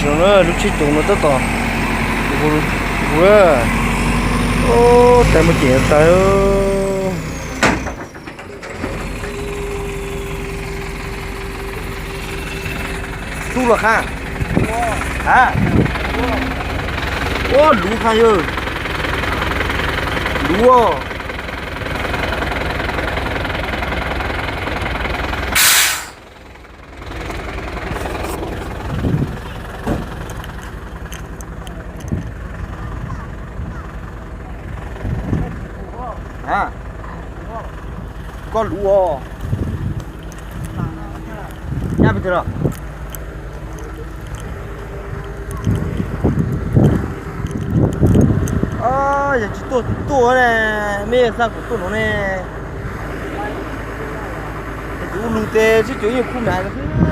No na, lub tsheb caum no tab tom hu, hu, hu, tais muaj ceem tas. Tub los qha. A, ua luv qha yawg. Luv. A, koj luv os. Nyab pes twg los? Yog tsis tuaj tuaj ne, mej xa kuv tuaj nuav ne. Tus lug tes sib cuv yeej khu mam xwb.